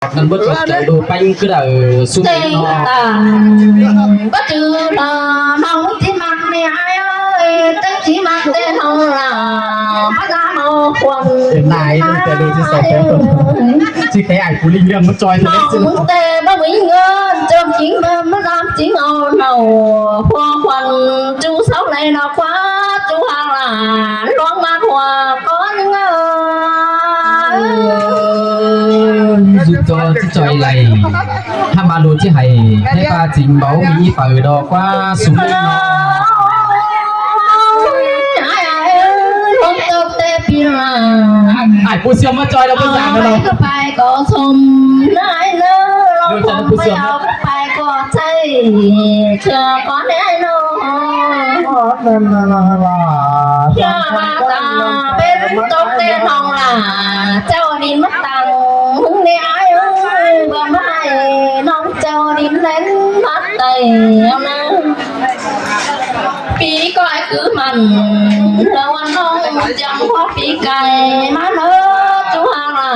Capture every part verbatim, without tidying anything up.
ꞌnặn báu ꞌchọ chaư đu ꞌpéng cứ đaư sung ꞌtếng ꞌnọ. Tang báu chứ lỏ ꞌnọng ꞌchí ꞌmặc ꞌnị ải ơi, ꞌtếng ꞌchí ꞌmặc ꞌtếng ꞌnọng lỏ. Báu dám au khuôn. Pên lai ꞌnị, ꞌtếng đu ꞌchí sọt ꞌtếng. ꞌChí khé ải phủ ꞌlịnh ꞌnưng ꞌmá ꞌchoi ꞌtếng ꞌnọng ꞌtếng báu ꞌmí ꞌngớn, ꞌchọ chính ꞌmá, ꞌmá dám chính au ꞌnọng. Khua khuôn ꞌchu sáu lai ꞌnọ ꞌquá, ꞌchu hang lả, ꞌluống ꞌmá khua ꞌcốn ꞌnưng ơi. Dú ꞌchọ ꞌchí ꞌchoi lai. Hák ꞌmá đu ꞌchí hảy, hé ꞌpa chính báu ꞌmí phaư đo ꞌquá sung ꞌnọ. Ải ơi, ꞌluống tốc té pi lả. Ải phủ siôm ꞌmá ꞌchoi ꞌnọ ꞌpứng dản ꞌnọ. Ải ꞌcọ pay ꞌcọ sôm, ải ꞌnớ, ꞌluống tốc ꞌmá ꞌchoi ꞌcọ pay ꞌcọ ꞌchái, ꞌchưa ꞌcọ ꞌnị ꞌnọ. ꞌChưa ꞌva ta pên tốc té ꞌnọng lả, ꞌchạu đin ꞌmá tẳng ꞌmứng ꞌnị ải ơi, báu ꞌmá ꞌnọng ꞌchạu đin ꞌlến ꞌmá tảy au ꞌnớ. Pí ꞌcọ ải cứ mẳn, ꞌlẹo ꞌva ꞌnọng chắng ꞌquá pí cai ꞌmá ꞌnớ, ꞌchu hang lả,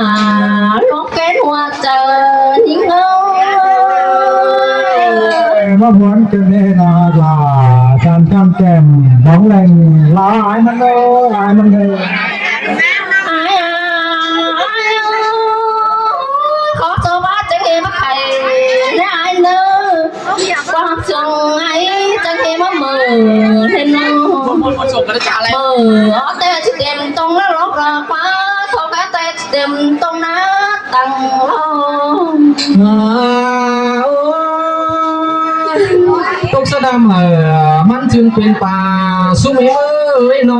ꞌluống kén hua chaư ꞌnhính ơi. ꞌMá ꞌmuôn ꞌcọ ꞌnị ꞌnọ lả, san ꞌchăm chém, bóng leng, lai ꞌmắn ơi, lai ꞌmắn ơi. Ải à, ải à, khó cho bác chắng ꞌnị ꞌmá khảy ꞌnị ải ꞌnớ. Quảng trường ải chắng ꞌnị ꞌmá ꞌmự ꞌnị ꞌnớ. ꞌMự ók té ꞌchí têm tông ꞌnớ lốc lả ꞌquá, khó cá té ꞌchí têm tông ꞌnớ tẳng lốc. À, ôi. Tốc ꞌsớ đam hả, ꞌmắn ꞌchưng pên pà, sung ơi ơi ꞌnọ.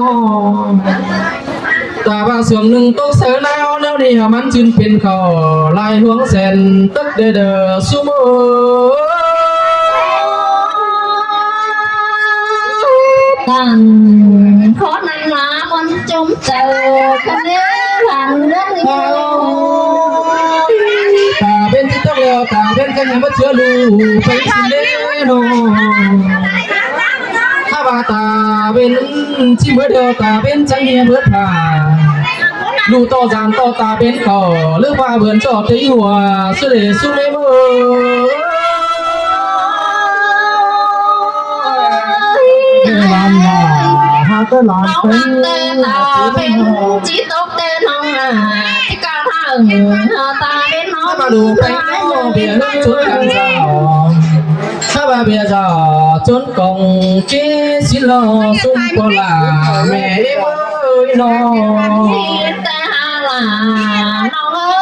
Ta ꞌva sương ꞌnưng tốc sáư ꞌnáo ꞌnéo ꞌnị hả, ꞌmắn ꞌchưng pên khảu, lai ꞌluống sen, tốc đe đe, sung ơi. Tẳng khó ꞌnặn lả ꞌmắn ꞌchum chaư, ꞌcọ ꞌnị lả ꞌnưng ꞌnị. Ta pên ꞌchí tốc ꞌlẹo, ta pên ꞌcọ ꞌnhá ꞌmá ꞌchưa ꞌlụk, pên ꞌchí ꞌlé ꞌnọ. Hák ꞌva ta pên ꞌchí ꞌmứa điêu, ta pên chắng ꞌnhá ꞌmứa thả. ꞌLụk ꞌto dản ꞌto ta pên khảu, ꞌlứ ꞌva bươn ꞌchọ ꞌtếng hua, ꞌsứ đe sung ꞌnị ꞌmớ. Ê, ꞌlắm lả, hák ꞌtớ ꞌlắm pên. Ta pên ꞌchí tốc té ꞌnọng lả, ꞌchí ꞌcọ hăng, ta pên ꞌnọng. Hák ꞌva đu pên ꞌnọng, ꞌviạk ꞌhướn chốn căn dao. Hák ꞌva ꞌviạk dao, chốn cỏng ké sín lo sung ꞌpo lả, ꞌmẹ ơi ꞌnọ. Té hả lả, ꞌnọng ơi,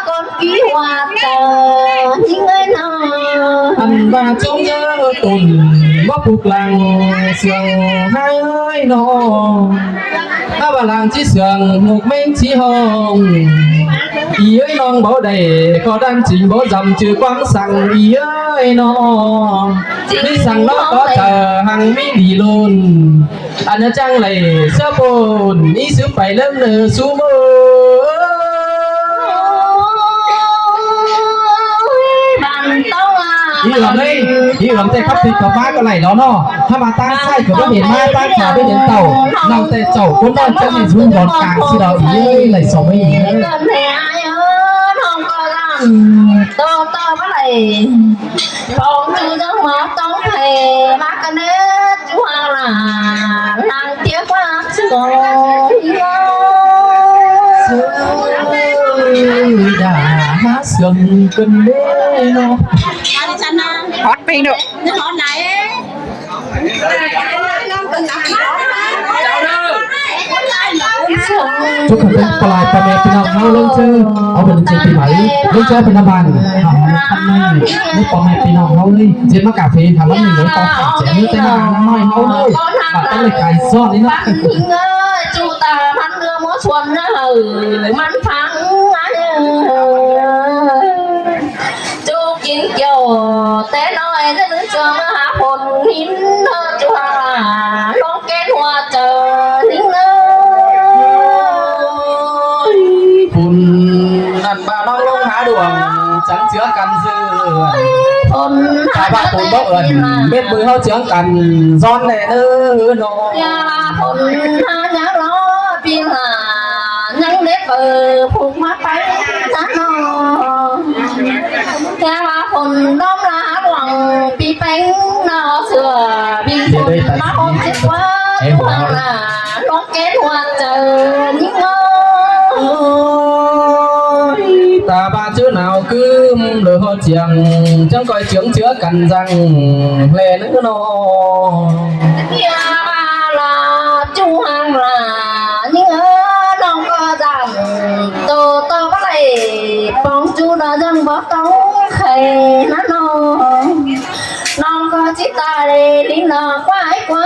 ꞌcốn kí hua chaư ꞌnhính ơi ꞌnọ. Ăn ꞌva chốn dớ tủn, báu pục lăng, sương ꞌhại ơi ꞌnọ. Hák ꞌva lăng ꞌchí sương, ꞌngụk ꞌmếng ꞌchí ꞌhọng. Ỉ ơi ꞌnọng báu đảy, ꞌcọ đan chính báu dăm ꞌchư ꞌquám săng ỉ ơi ꞌnọ. ꞌMí săng ꞌnọ ꞌcọ chaư hăng ꞌmí đi ꞌlốn. Ăn ꞌnớ chắng đảy ꞌsớ pôn, ꞌí sứ pay ꞌlớng ꞌnớ sung ơi. Ih ưm ꞌnị, ih ưm ꞌtẹ khắp thịt khắp ꞌmá ꞌcọ đảy lo ꞌnọ. Hák ꞌva ꞌtáng ꞌsái ꞌcọ báu hên ꞌmá, ꞌtáng khả báu hên tảu. ꞌNọng ꞌtẹ chảu ꞌcốn ꞌnọi chắng ꞌnị dú bón cang ꞌsứ đaư ih ơi, đảy so ꞌmới ih ơi. Tôm tôm báu đảy. Tôm tôm tôm tôm ꞌmá ꞌcọ ꞌnị. Chua lả lăng tiế ꞌquá sương. Sương đa há sương cơn đê ꞌnọ. Hót pinh độ. Hót đáy. Chúc khỏe ꞌpứng ꞌpo lai ꞌpo ꞌme ꞌpi ꞌnọng ꞌháu ꞌlống ꞌchớ. Au bươn ꞌchớ ꞌpi ꞌmạy ꞌlống ꞌchớ ꞌpi ꞌnọng ꞌmắn. Hả, ꞌmắn ꞌmắn ꞌnị. ꞌLống ꞌpo ꞌme ꞌpi ꞌnọng ꞌháu ꞌnị. ꞌDiến ꞌmá cà phê hả ꞌmắn ꞌnị ꞌlống ꞌpo khả ꞌchớ ꞌnị ꞌtẹ ꞌmắn ꞌnọi ꞌháu ꞌnị. Bát ꞌtáng ꞌlẹo cai ꞌsọn ꞌnị ꞌnọ. ꞌPắn ꞌhính ơi, ꞌchu ta ꞌmắn ꞌnưa ꞌmá suôn ꞌnớ hả. ꞌMắn phắng ꞌnớ. ꞌChu kin kiẻo té ꞌnọi ꞌnớ ꞌnưng ꞌchưa ꞌmá hả phôn ꞌhính ꞌnớ ꞌchu hả. ꞌLuống kén hua chaư ꞌhính ꞌnớ. Phôn ꞌnặn ꞌva ꞌnọng ꞌlống hả đuống chắng ꞌchưa căn ꞌsứ. Phôn hả ta ꞌva phôn báu ươn, mết ꞌmự ꞌháu chắng căn ꞌdọn ꞌnẹ ꞌnớ ꞌnọ. ꞌNhá phôn hả ꞌnhá lo ꞌpi hả, ꞌnhắng đé pơ̆ phôn ꞌmá pay ꞌnặn ꞌnọ. ꞌnọm ꞌlạ quảng pi ꞌpéng ꞌnọ sửa pi sung ꞌmá ꞌhôm chết ꞌquá ꞌluống ken ꞌhua chaư ꞌnhính ꞌnớ. Ta ꞌva ꞌchớ nao ꞌcứm lỏ ꞌhọt chiêng, chắng ꞌcoi chiêng ꞌchưa căn dăng ꞌlẹ ꞌnớ ꞌnọ. ꞌNhá ꞌva ꞌlạ ꞌchu hang ꞌlạ ꞌnhính ꞌnớ, ꞌnọng ꞌcọ dăng tô tô báu đảy pong ꞌchu ꞌnọ dăng báu tong khay ꞌnớ ꞌnọng. ꞌNọng ꞌcọ ꞌchí tai ꞌlịn ꞌnọ ꞌquá ái ꞌquá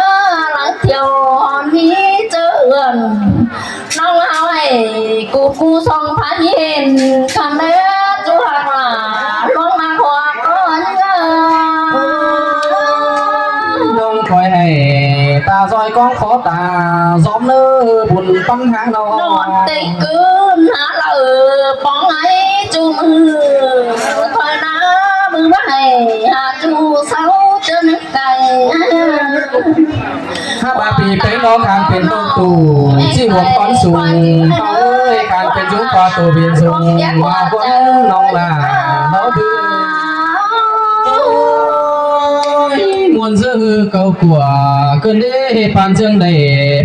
lăng thiêu hon ꞌmí ꞌchớ ươn. ꞌNọng ꞌlạ ꞌvạy ꞌcụ ꞌcụ song phá ꞌnhính hên khăn đé ꞌchu hang ꞌlạ ꞌluống ꞌmá ꞌhọa ꞌcọ ꞌnhính ꞌnớ. ꞌNọng ꞌcoi hảư ta ꞌdoi ꞌcóng khó ta ꞌdóm ꞌnớ bun ꞌpắn háng ꞌnọng. ꞌNọng têng ꞌcứn hả lả pong ái ꞌchu ꞌmự. ꞌCoi ꞌná ꞌmự báu hảư hả ꞌchu sáu ꞌchớ nứng cay. Hák ꞌva pi ꞌpéng ꞌnọ khăn pên ꞌlống tủ, ꞌchí huôm ꞌcón sung, ꞌcón ơi, khăn pên dú ꞌva tô pên sung, ꞌva ꞌcốn ꞌnọng ꞌlạ ꞌnọ ꞌtứ. Ôi, ꞌmuôn ꞌsớ ꞌhứ cáu ꞌcọ ꞌcợn đé păn ꞌsướng đảy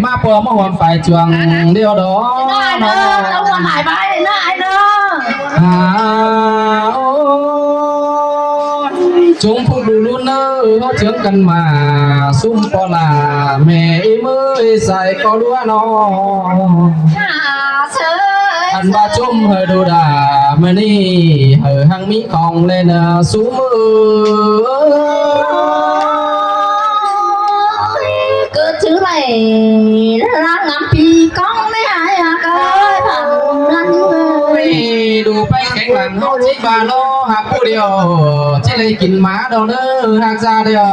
ꞌmá ꞌpo ꞌmá huôm pay chuang điêu đó. À, ôi, chúng phúc đu ꞌlụn ꞌnớ, ꞌhọt ꞌchướng căn ꞌmá, ꞌsúm ꞌpo ꞌlạ, mẹ ím ơi, sai ꞌcọ ꞌlúa ꞌnọ. Ăn ꞌva ꞌchum hảư đu đa, ꞌmự ꞌnị hảư hăng ꞌmí khong ꞌlẹn ꞌnớ, ꞌsúm ơi. ꞌCọ chứ ꞌlạy ꞌlạ ngắm pi ꞌcóng ꞌnị hả, ꞌcọ ơi, thẳng ngắn ơi. Ôi, đu ꞌpéng kéng lăng ꞌnọ ꞌchí ꞌva ꞌnọ, hák ꞌpú điêu, ꞌchí ꞌlạy kin ꞌmá đo ꞌnớ, hák da điêu,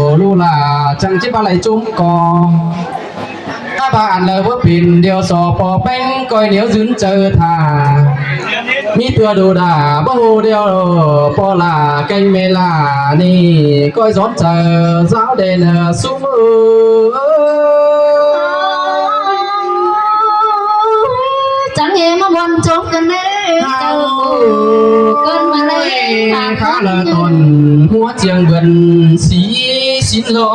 ꞌlụk ꞌlạ, chắng ꞌchí ꞌva ꞌlạy ꞌchum ꞌcọ. Hák ꞌva ăn lỏ báu pên điêu so ꞌpo ꞌpéng ꞌcoi ꞌnéo dưn chaư thả. ꞌMí ꞌtưa đu đa báu ꞌhụ điêu ꞌpo ꞌlạ kéng ꞌmẹ ꞌlạ ꞌnị ꞌcoi dón chaư dáo đen ꞌsúm ơi. Chắng ê ꞌmá ꞌmuôn ꞌchốm căn ꞌnị. Hao. Căn ꞌmá ꞌlạy. Ôi, khá lỏ tỏn ꞌmúa chiêng bươn sí sín lo.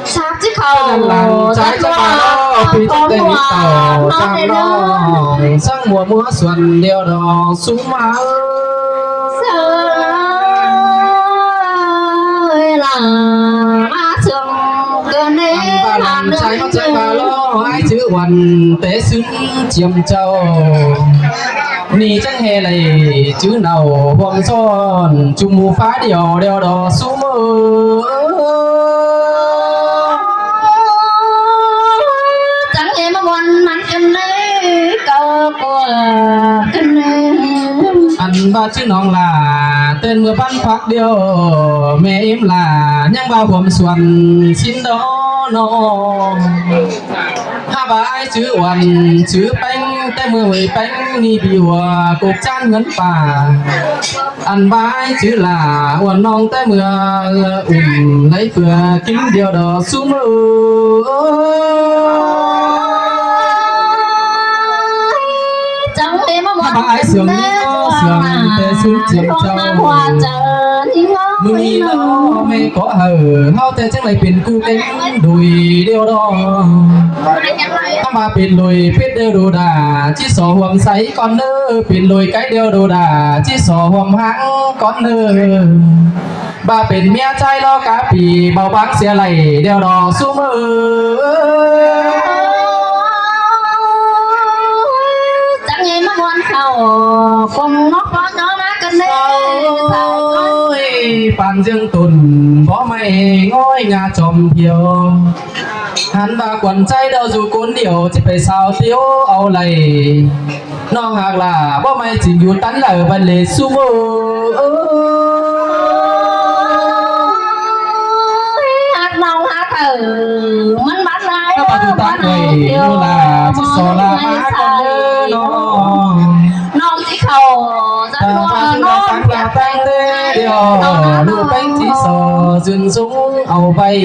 Sáp ꞌchí khảu. Lăng lăng, ꞌchái chắng ꞌva lo, pi chắng têng ꞌmí tảu, chắng lo, chắng ꞌmúa ꞌmúa suôn điêu đó, ꞌsúm ơi. Sơi lăng, ꞌmá sương, ꞌcọ ꞌnị, lăng lăng, ꞌchái ꞌmá chắng ꞌva lo, ái chứ uôn, té sứn chiêm châu. ꞌNị chắng ê đảy chứ nảu huôm son, ꞌchu ꞌmự phá điêu điêu đó ꞌsúm ơi. Chắng ê ꞌmá ꞌmuôn ꞌmắn căn ꞌnị, ꞌcọ ꞌcọ căn ꞌnị. Ăn ꞌva chứ ꞌnọng ꞌlạ, ꞌtến ꞌmự ꞌpắn phák điêu, ꞌmẹ ím ꞌlạ, ꞌnhắng ꞌva huôm suôn, sín đó ꞌnọ. Hák ꞌva ái chứ uôn, chứ ꞌpéng, té ꞌmự ꞌvạy ꞌpéng, ꞌnị ꞌpi ꞌhua, cốc chăn ngớn pả. Ăn ꞌva ái chứ ꞌlạ, uôn ꞌnọng té ꞌmự, ưm, ꞌlạy ꞌpưa, kin điêu đó ꞌsúm ơi. Chắng ê ꞌmá ꞌmuôn. Hák ꞌva ái sương ꞌnị ꞌnọ, sương té sứn chiêm châu. ꞌMự ꞌnị ꞌnọ, ꞌmẹ ꞌcọ hảư, ꞌháu té chắng đảy pên ꞌcú kéng đuổi điêu đó. Hák ꞌva pên đuổi pết điêu đu đa, ꞌchí so huôm sáy ꞌcốn ꞌnớ, pên đuổi cáy điêu đu đa, ꞌchí so huôm háng ꞌcốn ꞌnớ. ꞌVa pên ꞌmía ꞌchái lo cá pi, báu báng sia đảy điêu đó ꞌsúm ơi. Chắng ê ꞌmá ꞌmuôn khảu, khong ꞌnọk ꞌpó ꞌnọk ꞌmá căn ꞌnị. Ôi, păn ꞌdương tủn, báu ꞌmạy ꞌngói ngả chom phiêu. Hăn ꞌva khuôn ꞌchái điêu dú ꞌcốn điêu, ꞌchí pay sao tiếu au đảy. ꞌNọng ꞌhặc ꞌlạ, báu ꞌmạy ching dú tắn lả băn lê ꞌsúm ơi. ꞌHặc ꞌnọng ꞌhặc hảư, ꞌmắn bát lai. Hák ꞌva dú tắn quay, ꞌnụ ꞌlạ, ꞌchí so ꞌlạ ꞌmá căn ꞌnị ꞌnọng. ꞌNọng ꞌchí khảu, dắt ꞌva ꞌnọng dú ꞌlạ táng ꞌlạ táng té điêu, ꞌlụk ꞌpéng ꞌchí so dưn dú au ꞌvạy.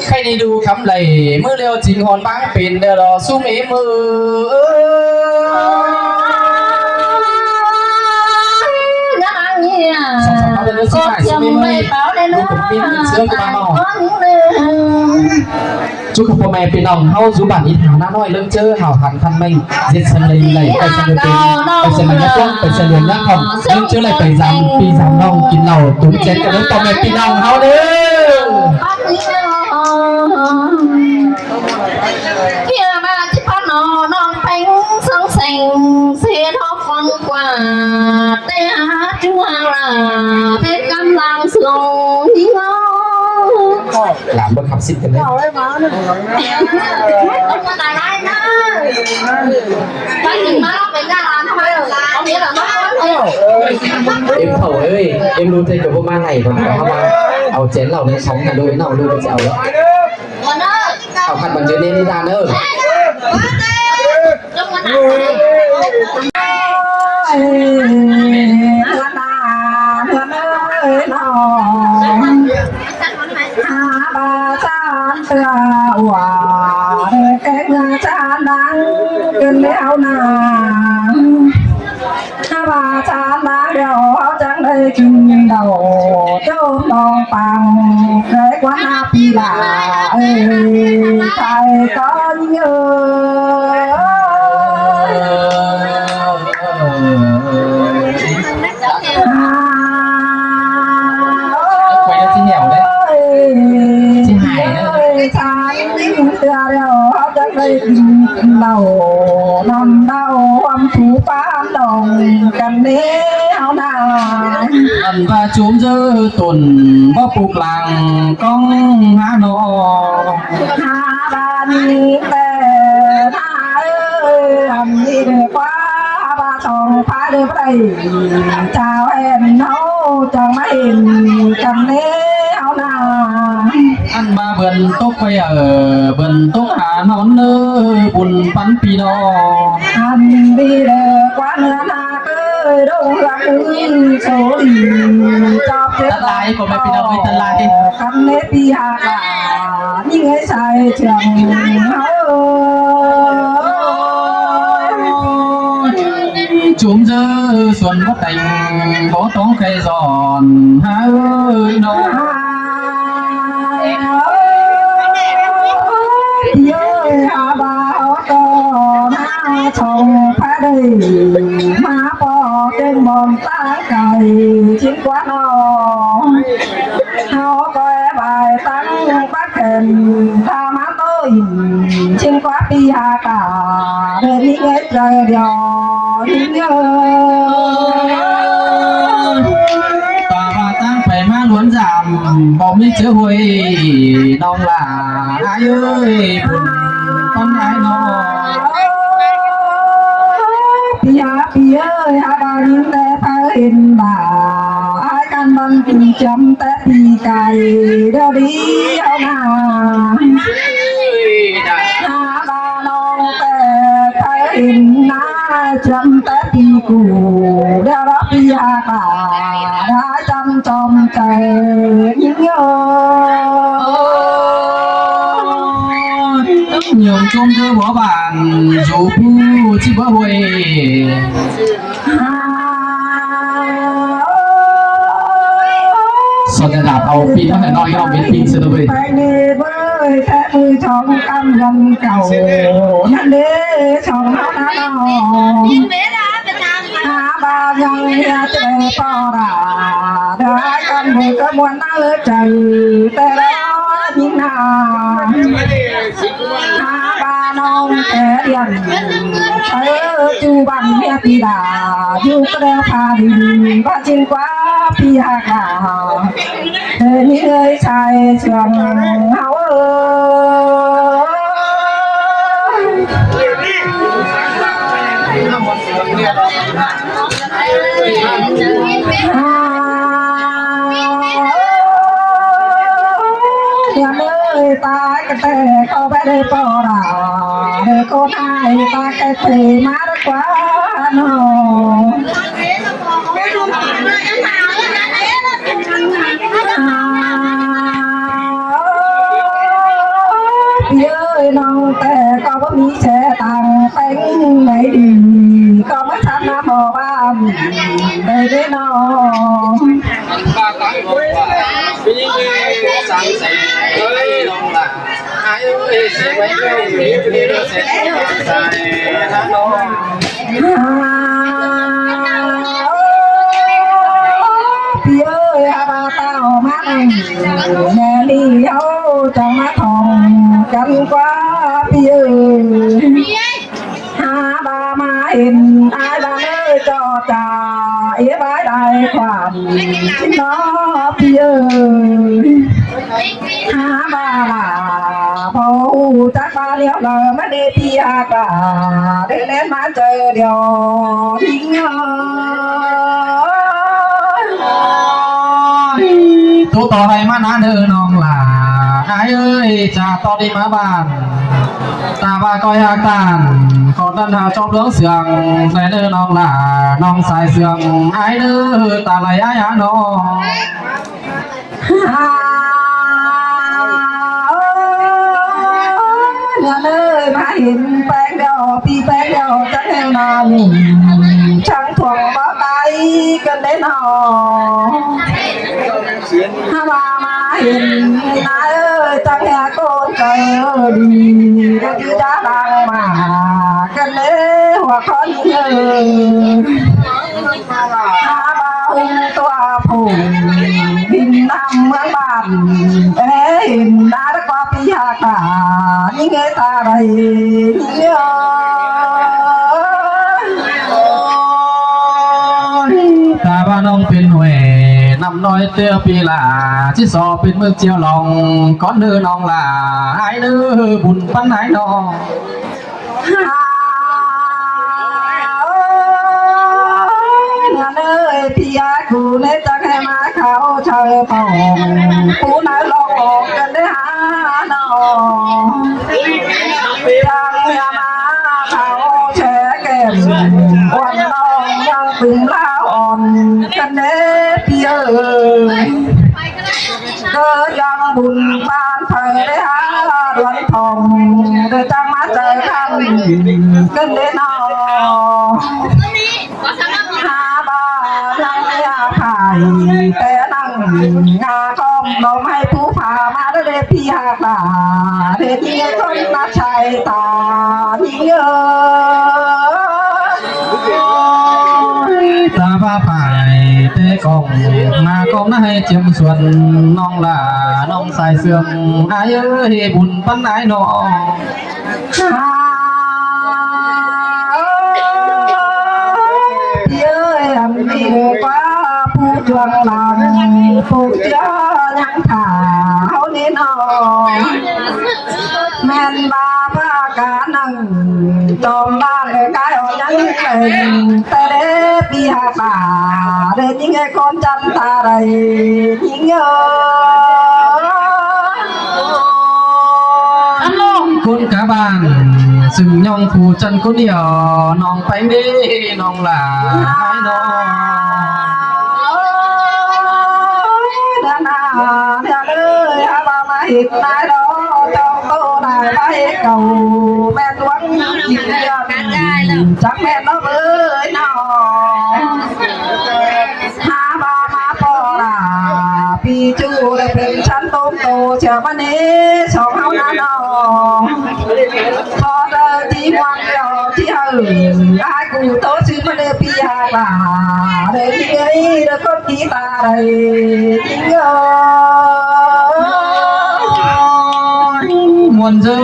Khay ꞌnị đu khắm đảy, ꞌmự điêu ching hôn báng pên điêu đó ꞌsúm ê ꞌmự. Mê mơi, ꞌlụk cúng ꞌviạk ꞌmí ꞌsứa ꞌcọ ꞌva ꞌnọng. ꞌChu khắp ꞌpo ꞌme ꞌpi ꞌnọng ꞌháu dú bản Ín Hảo ꞌná ꞌnọi ꞌlớng ꞌchớ hảo hẳn khăn ꞌmếng, ꞌdệt sân lê lê, pay sân lê pên, pay sân lê nhá ꞌnọng, pay sân lê nhá ꞌnọng. ꞌLớng ꞌchớ ꞌlạy pay dăm ꞌpi dăm ꞌnọng kin lảu tủm chén cắp ꞌpộ ꞌme ꞌpi ꞌnọng ꞌháu ꞌlới. ꞌChí ꞌva ꞌchí ꞌphắn ꞌnọng ꞌpéng song seng sia ꞌhọp ꞌphắng ꞌquá, té hák ꞌchu hăng lả phép căm lăng sương hí ngó. Làm bất khả xích cái đấy. Em Thảo ơi, em đu thê cái bộ mang này còn có mà. Au chén lảu nên sóng Hà Nội nào đu cái cháo đó. Au khăn bằng chữ nên đi ra nữa. Hák ꞌva chán tưa ꞌwa, đê kéng ꞌva chán đang kin ꞌlẹo ꞌna. Hák ꞌva chán đang ꞌlẹo ꞌháu chắng đảy kin đảu, ꞌchớ ꞌnọng pang, ꞌcới ꞌquá ꞌna ꞌpi lả, ơi, thảy ꞌcốn ꞌnhớ. Quay cho chị Hẻo đấy. Chị Hải đấy. Chán tưa ꞌlẹo ꞌháu chắng đảy kin đảu, ꞌnặn đảu ꞌhuôm thu ꞌpán đỏng căn ꞌnê ꞌháu ꞌna. Ăn ꞌva chốm ꞌdớ tủn báu puk lăng ꞌcóng hák ꞌnọ. Hák ꞌva ꞌnị té ꞌna ơi, ăn ꞌnị đé ꞌquá, hák ꞌva song phái đé báu đảy chảu hên ꞌháu chắng ꞌmá hên căn ꞌnê ꞌháu ꞌna. Ăn ꞌva bươn tốc quay ở, bươn tốc hả nón nơ, bun pắn pi đo. Ăn đi đé ꞌquá ꞌnưa ꞌna ơi, đông lăng ư số đi. Chọp chết tắt lai, có mấy pi đo, tắt lai. Căn ꞌnê pi hả cả, ꞌnhính ơi sai trường ꞌháu. Chốm ꞌdớ xuân báu têng, báu tóng khay giòn hák ơi ꞌnọ. Ơi, hák ꞌva ꞌcọ ꞌna song phái đảy ꞌmá ꞌpo ꞌtếng ꞌmom ꞌtáng cai ꞌchí ꞌquá ꞌnọ. ꞌHáu ꞌcoi bai tắng bát khen tha ꞌmá ꞌtố ỉn ꞌchí ꞌquá pi hả cả, đảy ꞌnhính ơi trời đỏ ꞌnhính ơi. Ta ꞌva táng pay ꞌmá ꞌluốn dăm, báu ꞌmí ꞌchớ ꞌhuối ꞌnọng lả ai ơi, bun pắn ai ꞌnọ. Pi hả pi ơi, hák ꞌva ꞌnhính té pháo hên lả ai căn băng kin chăm té pi cai đéo đi ꞌháu ꞌna. Hák ꞌva ꞌnọng té pháo hên ꞌna chăm té pi củ đéo đó pi hả cả, đã chăm chăm té ꞌnhính ơi. Nhường chôm ꞌdớ bó bản, dù pu ꞌchí bó ꞌhuối ꞌnọ. Sọt ꞌnhá đạp au pi ꞌnọng hả ꞌnọi ꞌnọng mết pi ꞌsứa ꞌnớ ꞌvới. Té ꞌmưa chong ꞌcắm ꞌdọn cảu ꞌnặn đé chong ꞌnặn ꞌnọ. Hák ꞌva ꞌnhắng ꞌnhá ꞌchớ ꞌpo đả, đảy căn ꞌmưa ꞌcọ ꞌmuôn ꞌna ꞌlới chaư té ꞌlẹo ꞌnhính ꞌna. Hák ꞌva ꞌnọng té điên, ơ, ꞌchu băng ꞌnhá pi đả, ꞌchu ꞌcọ đéo pha đi, ꞌva ꞌchí ꞌquá pi hả cả. Ơ, ꞌnhính ơi sai trường ꞌháu ơi. Điên ơi, ta cái té ꞌcọ báu đảy ꞌpo đả, đảy ꞌcọ ꞌnái ta cái té ꞌmá ꞌquá ꞌnọ. Pi ơi, ꞌnọng té ꞌcọ báu ꞌmí ꞌsớ tang ꞌpéng đảy đi, ꞌcọ ꞌmá săn ꞌna ꞌmo ꞌva Đây đấy nó. Pi ơi, à, bà tao mát này. Nè đi hô, trong mát hồng, cắn quá, pi ơi. Hả bà mà hình ai bà ơi cho trà, yếp bái đại khoản nó pi ơi. Hả bà là bầu chắc bà liêu lờ mà đi pi hả bà, để lên mà chơi điều đi ơi. Tú tỏ hay mà ná nư nong là ai ơi, chả tỏ đi mà bàn. Ta ba coi hạc tàn, còn đơn hà chóp lưỡng sương, này nư nong là nong sai sương, ai nư ta lấy ai hả nong. Nhà nơi mà hiện bánh đèo, pi bánh đèo, chắc heo nào chẳng thuồng bó tay, cần đến họ. Hả bà mà hình ai ơi, tăng hè con trời ơi, đi, đi, đi, đi, đá băng mà, cơn lễ hoa con ơi. Hả bà hùng tua phủ, hình năm mướn bản, ê, hình đã qua pi hạc bà, những người ta đây, những người ơi. Ta ba nong pên huê, năm nói tía pi là, chứ so pên mương chiêu lòng, con nư nong là, ai nư bùn pắn ai nong. Nà nơi pi ai cú nê chắc hê má kháo trời phòng, cú nà lòng ôn cơn đế hả nong. Chăng nhà má kháo che kèm, ôn lòng nhang tùm lao ôn cơn đế pi ơi. Cơ yang bùn ban phơi đế hả đuôn phòng, đế chăng má trời khăn cơn đế nong. Hả bà năng ya phải, té năng ngà khom nôm hay phú phà má đế đế pi hả bà, đế pi con nà chảy ta nhớ. Ta ba phải té con, mà con nà hay chiếm xuân, nong là nong sai sương, ai ơi bùn pắn ai nong. Pi ơi, ăn đi qua phu chuông làng, phu chia nhang thả háo nê nọ. Men ba ba cá năng, tòm ba lê cái ô nhang lêng, tê đê pi hả bà, đê những cái con chăn ta đây, những ơi. Ăn lòng côn cá bàn, sừng nhong phù chân côn điệu, nong pánh đê, nong là hai nong. Đàn à, nhà ơi, hả bà mà hít nái đó, trong tô nái bà hít cầu, mẹ tuấn kỷ niệm, chắc mẹ nó với nó. Hả bà má pò đà, pi chu đà pên chăn tôm tô, chia má nê, song háo ná nong. Pò đà tí ngoan đèo tí hử, ai cú tô sư má nê pi hả bà, đê đi đê, đê cốt tí ta đê, đi ngơ. Muôn dấu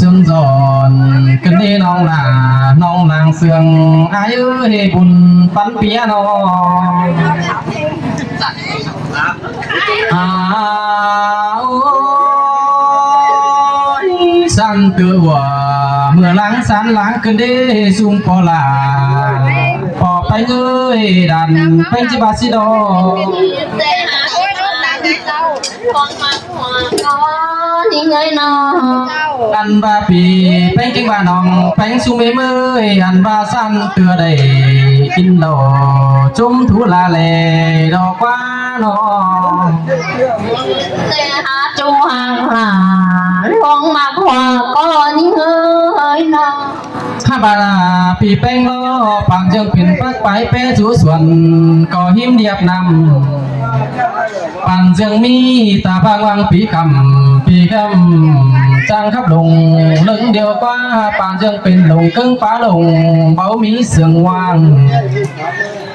sương giòn, cơn đê nong là, nong làng sương, ai ơi bùn pắn pía nong. À, ôi, săn tưa ua, mưa láng sán láng cơn đê sung pò là, pò pánh ơi, đàn pánh chi ba si đo. Ăn ba pi peng kinh ba nong peng su mê mơi ăn ba săn tưa đẩy kinh đầu chôm thú la lè đo qua nong. Tê há chu hàng hả luông mạc hòa có những hơi nong. Hák ꞌva ꞌpi ꞌpéng ꞌlo, pang ꞌdương pên pác pái pé dú suôn ꞌcọ ꞌhím điạp năm. Pang ꞌdương ꞌmí ta ꞌva ꞌnguang ꞌpi khăm, ꞌpi khăm chang khắp lông, ꞌlớng điêu ꞌquá, pang ꞌdương pên lông ꞌcứng pá lông, báu ꞌmí sương ꞌnguang.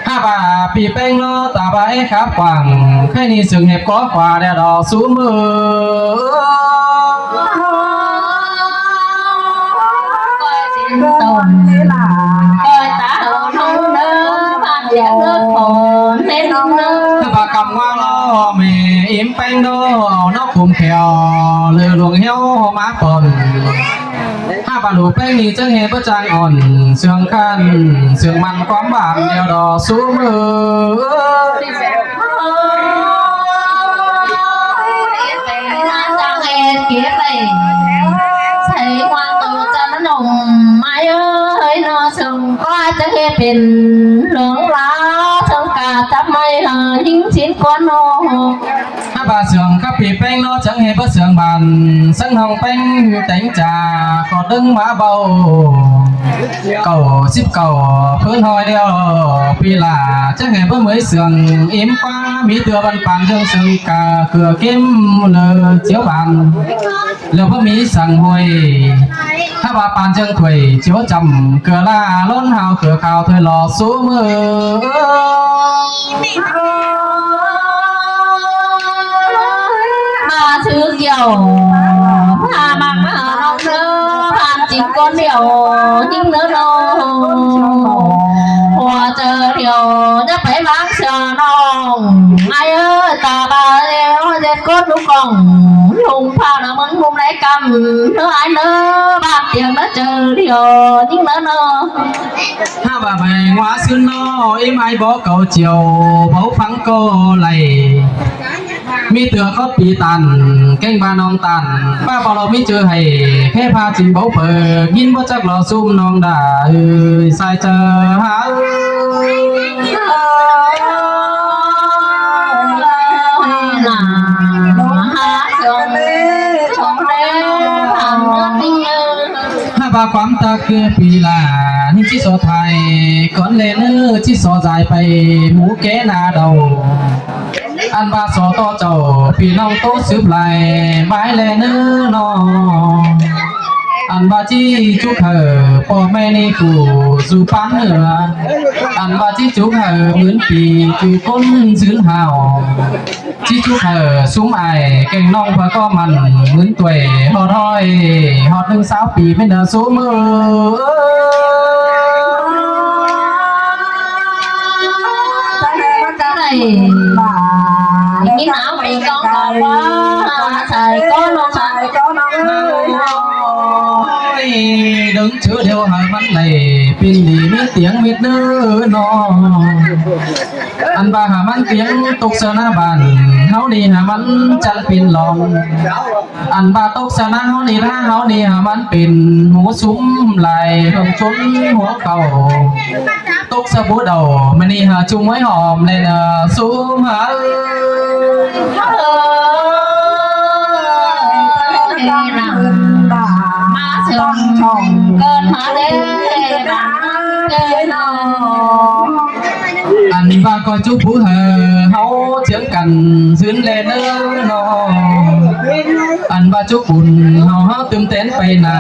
Hák ꞌva ꞌpi ꞌpéng ꞌlo, ta ꞌva é khắp quảng, khay ꞌnị sương hếp có khóa đe đỏ sú ꞌmự. Hák ꞌva căm ꞌva ꞌlo, mê ím ꞌpéng ꞌlo, nó khum khẻo, lư luông hiếu má pơn. Hák ꞌva ꞌlụk ꞌpéng ꞌnị chắng hê báu chang ỏn, sương khăn, sương măn ꞌquám bản đeo đỏ sú ꞌmự. Chang hê kía đảy, sai ꞌquám tô chăn nông, mai ơi, nó sương ꞌquá chắng hê pên, lông lá, sương cả tắp mai, hơ, ꞌhính chín ꞌquá nó. Hák ꞌva sương khắp ꞌpi ꞌpéng ꞌlo chắng hê báu sương bản, sương ꞌnọng ꞌpéng téng cha, ꞌcọ ꞌtớng má báu. Cảu síp cảu ꞌpứng ꞌhọi điêu, ꞌpi lả chắng hê báu ꞌmới sương, ím ꞌquá ꞌmí ꞌtưa bản pang ꞌdương sương cả, ꞌcựa ꞌkím lư chiếu bản. Lư báu ꞌmí săng ꞌhuối, hák ꞌva pang ꞌdương khuối chiếu chăm, ꞌcựa ꞌla ꞌlốn hao ꞌcựa khao thôi lo sú ꞌmự. Ba thứ kiêu, ba măng ba nông nơ, ba chính con điêu, những nơ nô. Hua chơ điêu, nhớ phải vắng sương nông. Ai ơi, ta ba điêu, dệt cốt lũ còng, lùng pha nó mưng mùng đáy căm, nơ ai nơ, ba tiếng nơ chơ điêu, những nơ nô. Hák ꞌva beng ꞌva sưn ꞌlo, ím ai bó cảu chiêu, báu phắng ꞌcọ lay. ꞌMí ꞌtưa khót ꞌpi tăn, kéng ba ꞌnọng tăn, ba báu lo ꞌmí ꞌchư hảy, khé pha chính báu pơ, ꞌnghín báu chắc lo ꞌsúm ꞌnọng đa, ư, sai chơ hák. Hák ꞌva ꞌquám ta ꞌcứ ꞌpi lả, ꞌnị ꞌchí so thái, cón ꞌlẹ ꞌnớ ꞌchí so dai pay, mú ké na đầu. Ăn ꞌva so ꞌtọ chảu, ꞌpi ꞌnọng ꞌtố sứp lai, mai ꞌlẹ ꞌnớ ꞌno. Ăn ꞌva ꞌchí chúc hảư, ꞌpo ꞌme ꞌnị ꞌcọ dú pán ꞌnưa. Ăn ꞌva ꞌchí chúc hảư, ꞌmứn ꞌpi ꞌcọ ꞌcốn dưn hảo. ꞌChí chúc hảư ꞌsúm ai, kéng ꞌnọng ꞌva ꞌcọ mẳn, ꞌmứn tuổi, ꞌhọt ꞌhọi, ꞌhọt ꞌnưng sáo ꞌpi ꞌmen ꞌnớ ꞌsúm ư. Đảy, ꞌmí náo ꞌmí ꞌcóng ꞌcọ ꞌva, sai ꞌcọ ꞌnọng, sai ꞌcọ ꞌnọng. Ôi, đớng ꞌchớ điêu hảư ꞌmắn đảy, pên đi ꞌmí tiếng mết ꞌnớ ꞌno. Ăn ꞌva hảư ꞌmắn piêng tốc sa ꞌna bản, ꞌháu ꞌnị hảư ꞌmắn chăn pên lon. Ăn ꞌva tốc sa ꞌna ꞌháu ꞌnị, ꞌháu ꞌnị hảư ꞌmắn pên hú ꞌsúm lai, hơng chốn huống khảu. Tốc sa bố đầu, ꞌmắn ꞌnị hảư ꞌchu muối hỏm ꞌlẹ ꞌnớ ꞌsúm hảư. Ăn ꞌva ꞌcoi chúc phú hảư, ꞌháu ꞌchướng căn dưn ꞌlẹ ꞌnớ ꞌno. Ăn ꞌva chúc ún ꞌháu, ꞌháu tứm tén pay nả.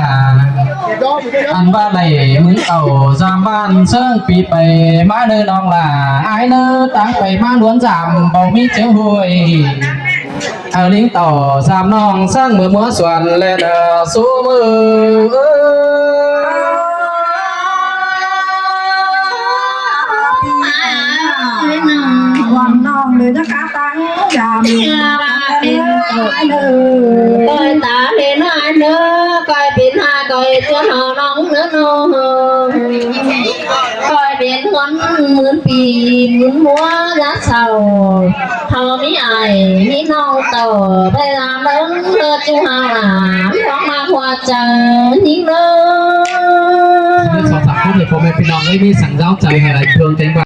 Ăn ꞌva đảy ꞌmứng tảu dam ꞌván ꞌsướng ꞌpi pay ꞌmá ꞌnớ ꞌnọng lả. Ai ꞌnớ táng pay ꞌmá ꞌluốn dam báu ꞌmí ꞌchớ ꞌhuối. Hảư ꞌlính tảu dam ꞌnọng ꞌsướng ꞌmưa ꞌmứa suôn ꞌlẹ ꞌnớ ꞌsúm ư. Quảng ꞌnọng ꞌlới ꞌnớ cá táng dam. ꞌCoi ta pên ꞌnớ, ꞌcoi pên ꞌnớ, ꞌcoi ꞌchưa hảư ꞌnọng ꞌnớ ꞌno. ꞌCoi pên ꞌhuốn ꞌmứn ꞌpi ꞌmứn ꞌmúa dá sau. Hảư ꞌmí ai ꞌmí ꞌnọng tảu, pay dam ꞌlớng ꞌlơ ꞌchu hảư ꞌnạ, ꞌmí ꞌnọng ꞌmá ꞌhua chaư ꞌnhính ꞌnớ. Sau săng khót ꞌlẹ ꞌpo ꞌme ꞌpi ꞌnọng ꞌlới ꞌmí săng dáo chaư hảư lai ꞌpương kéng ꞌva.